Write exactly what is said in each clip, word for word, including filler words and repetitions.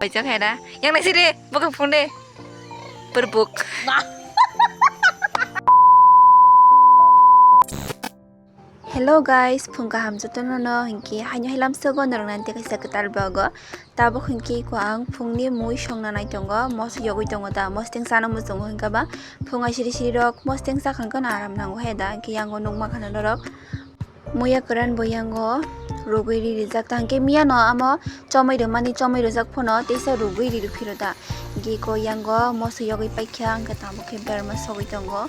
Paijak hai da. Yang nai siri, bokong phone de. Perbuk. Hello guys, phung kaham jotono no hinkhe haino hailam sogo norok nang tei kaisa kwtal vlog o. Tabuk hinkhe ko ang phungni mui songna nai tongo, moso yogwi tongo ta, mostheng sana muchungo hinkhe ba phung ai siri siri rok mostheng sakhang khe no aram nango hai da, hinkhe yango nukma khana norok. Muya kwran bo yango rugwi ri rijak ta, hinkhe miyano amo chomwi rwmani chomwi rwjak phano teisa rugwi ri rw phiro ta, hinkhe ko yango moso yogwi paikha hinkhe tamo khe berma sogwi tongo.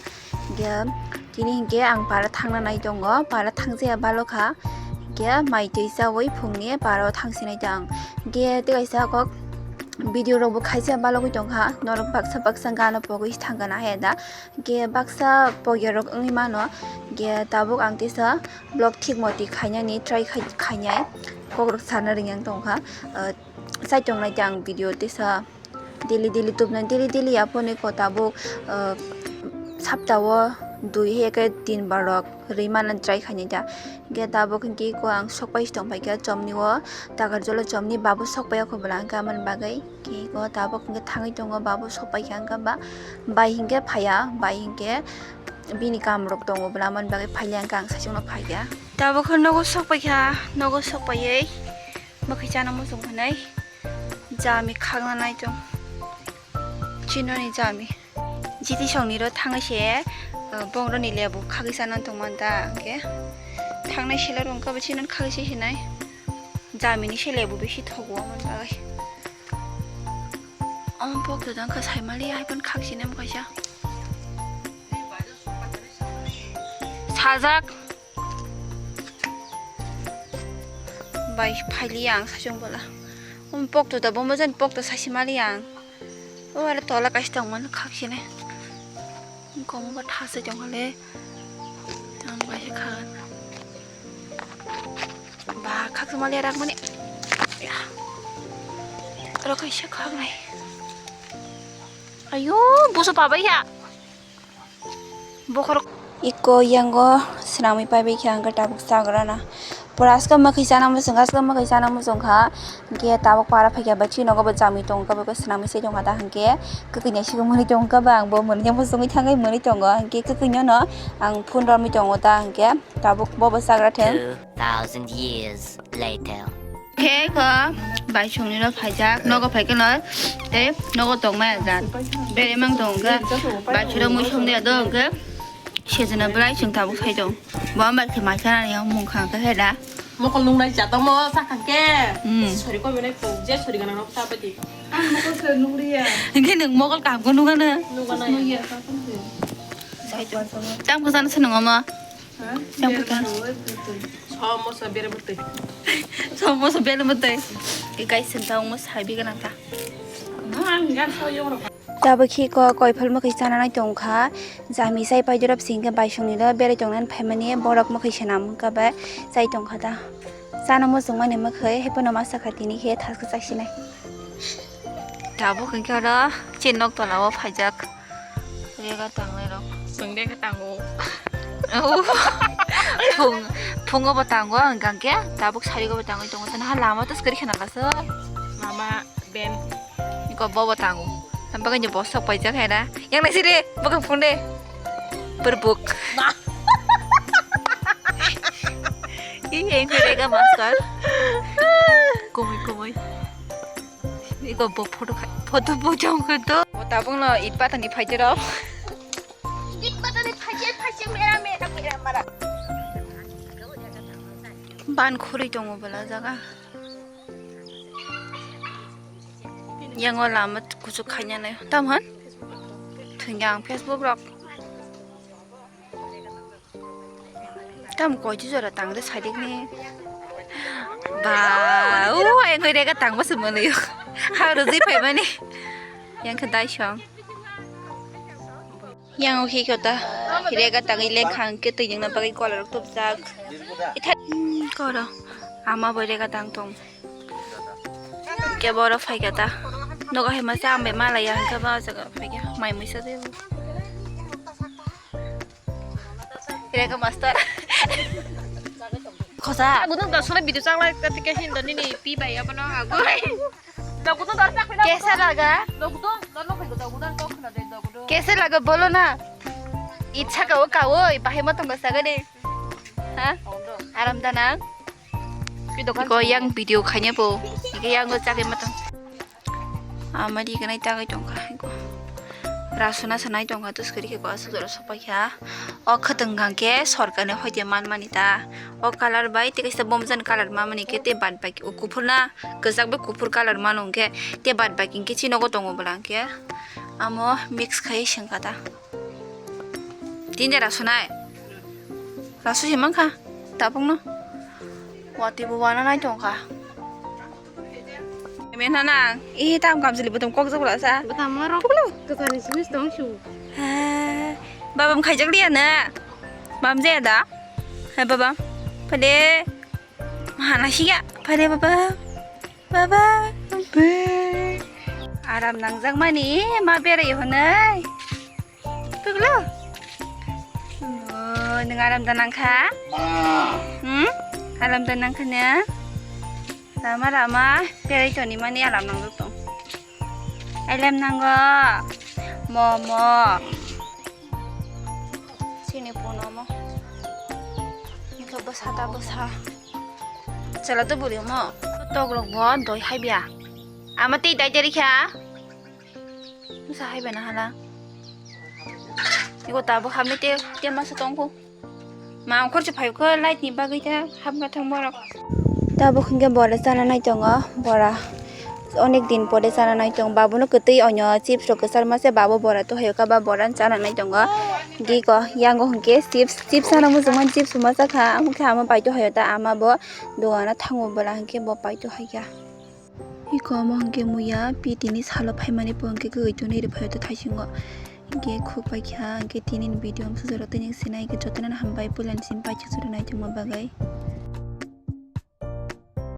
Hinkhe tini hinkhe ang para thangna nai tongo, para thangjaya balokha, hinkhe mai twi chawi phungni para o thangsinai ta ang. Hinkhe tei kaisa kok video rokbo khaisa balogwi tongkha, norok baksa baksa gana pogwi thangkha na haya da. Hinkhe baksa pogya rok wngwi mano, hinkhe tabuk ang teisa vlog thik moti khainani try khai-, khainai, kokrok sana ringyang tongkha. Chai tongnai ta ang video teisa. Daily daily tubnai, daily daily aphone ko tabuk, ah, sapta o dui hai khe tin bar rok rwi mana try khainai ta. Hinkhe tabuk hinkhe ko ang sokpai tong paikha chomni o, Takarjala chomni babu sokpai o kho bwla hinkhe amoni bagwi. Hinkhe ko tabuk hinkhe thangwi tongo, babu sokpai kha hinkhe ba bai hinkhe phaiya, bai hinkhe bini kam rok tongo bwla amoni bagwi phailiya hinkhe ang saichung no phaikha. Tabuk khe nogo sokpai kha, nogo sokpaiwi mwkhwi chana muchung hwnwi. Jami khakna nai tong. Chinoni jami. Jiti songni ro thangwi se, uh, bongroni lebu khagwi sana tongmani da, hwnkhe thangnai sela rwngkha bo chinoni khagwi se sinai. Jamini se lebu bisi thogo amoni bagwi. Omo pok to dangkha saimali hai phano khakchina kaisa. Sajak. Bai phailiya ang sachung bola. Um, pokto da bomo jan pokto sachi mali ang. O are tola kaisa tongmani khaksine. Komo ba thasai tongkha le. Ang bai se khagan. Ba khaksa mali rak mani. Ya. Aro kaisa khagnai. Ayo, boso pabai ya. Bokhorok. Iko yango swnamwi paibai khe ang khe tabuk chagrana. Pura aska mwkhwi chana muchung, aska mwkhwi chana muchung kha. Hinkhe tabuk para phaikha bai chini nogo bo chamwi tongo, abo khe swnamwi se tongkha ta hinkhe kwkwi naisik mwnwi tongkha ba ang bo mwnwi muchungwi thangwi mwnwi tongo. Hinkhe kwkwi no ang phone romwi tongo ta hinkhe tabuk bobo chagra theng. Two thousand years later. Khe ko bai songni ro phaijak, nogo phaikhe no tei nogo tongmaya jat. Bere mang tong khe bai sura mui song de do khe sejana bwlai chwng tabuk sai tong. Bo bai khe mai sana ni mung khang khe da. Mokol nung nai jat mo sa khang khe. Hmm. Sori ko bene ko je sori gana no sa pati. Ang mokol se nung riya. Hinkhe nwng mokol kaham ko nung ano. Nung ano. Tam ko sana se nung ama. Chang putang. Somosa bere bwtwi. Somosa bere bwtwi. Ke guys, senta omo sabi gana ta. Tabuk khe ko koiphal mwkhwi chananai tongkha. Jami chai paidorop singkhe baisongni do berai tongnani phaimani borok mwkhwi swnam wngkha bai chai tongkha ta. Chana muchungmani mwkhwi haiphano masa kha tini khe thaskhe chaksinai. Tabuk hinkhe oro chini nok tola o phaijak. Rega tangnai rok. Chwng rega tango. Phung, phungo bo tango, hwnkhe tabuk sarigo bo tangwi tongo. Tini ha lama to swkari khena laso. Mama ben. Iko bo bo tango. Ang bagwi bo sok paijak hai da. Yang nai siri, bokong phone de. Perbuk. Ih, yang rega master. Kumui, kumui. Iko bo photo khai, photo bo jong khai to. Bo tabung no it patani phai jero. It patani phai je, phai je, mera, mera, mera, mara. Ban khuri tongo bela jaga. Yang o lama kuchuk khaina nai. Tam han? Thwngya ang Facebook rok. Tam koi jora tang de sadik ni. Ba, u, ayang koi rega tang bas mani. Ha, rozi pai mani. Yang kedai shong. Yang oke kota. Rega tang ileng khang ke tu yang nampak kola rok tup jak. Itha, hmm, koro. Ama bo rega tang tong. Ke boro phai kata. Nogo hai masa ambe mala yang ke ba jaga phai ke. Mai muisa de. Rega master. Khosa. Aku tuh gak salah video sang like tapi kayak Hindu ini pi bayar apa no aku. Kesa laga. Kesa laga bolo na. Itsa kawo kawo, bahai ma tongo sagani. Ha? Aram dana. Iko yang video khanya po. Iko yang go chakhe ma tong. Amari kanai tagai tongkha. Iko. Rasuna sanai tongkha, tus kari khe ko asuk jora sopai kha. O khatwng hwnkhe sorkarni hoite manmani ta. O colour bai tei kaisa bomjan colour manmani khe tei bad baki o kuphur na, kwchak bai kuphur colour mano hwnkhe tei bad baki hwnkhe chini nogo tongo bwla hwnkhe. Amo mix khai sengkha ta. Tini de rasu nai. Rasu si mankha. Tabuk no. Wati bo wana nai tongkha. Mena nang. Ih, tam kam sili butum kok jok rasa. Butam maro. Puklo. Kesani simis tong su. Ha. Babam khaijak liya na. Bam jaya da. Hai babam. Pade. Mahana siya. Pade babam. Babam. Aram nangjak mani ma berai honai. Puklo. Oh, nung aram da nangkha? Hmm? Aram da nangkha ne? Rama rama, berai toni mani alam nang tong. Elem nango. Momo. Sini puno mo. Nito bwsa ta bwsa. Chala to buri mo. Tok rok bo doi hai bia. Ama tei dai deri kha. Bwsa hai bana hala. Iko tabo hamni te, te masa tongko. Ma ongkhor se phaikho light ni bagwi ta hapna thang borok. Tabuk hwnkhe bora chana nai tongo, bora onek din pore chana nai tongo. Babono kwtwi onyo chips rok kwchar mase, babo bora to hayo kha, ba bora chana nai tongo. Giko yango hwnkhe chips, chips chana muchungma chips masa kha, amokhe amo paito hayo ta ama bo dogano thango bwla hwnkhe bo paito haikha. Iko omo hwnkhe muya pitini salo phaimani bo hwnkhe kwrwi tonwi rwphaio taisingo. Hwnkhe khuk paikha, hwnkhe tini ni video amsajoro tini sinai hwnkhe jotono hambai puila ni simi paikha jora naitongma bagwi.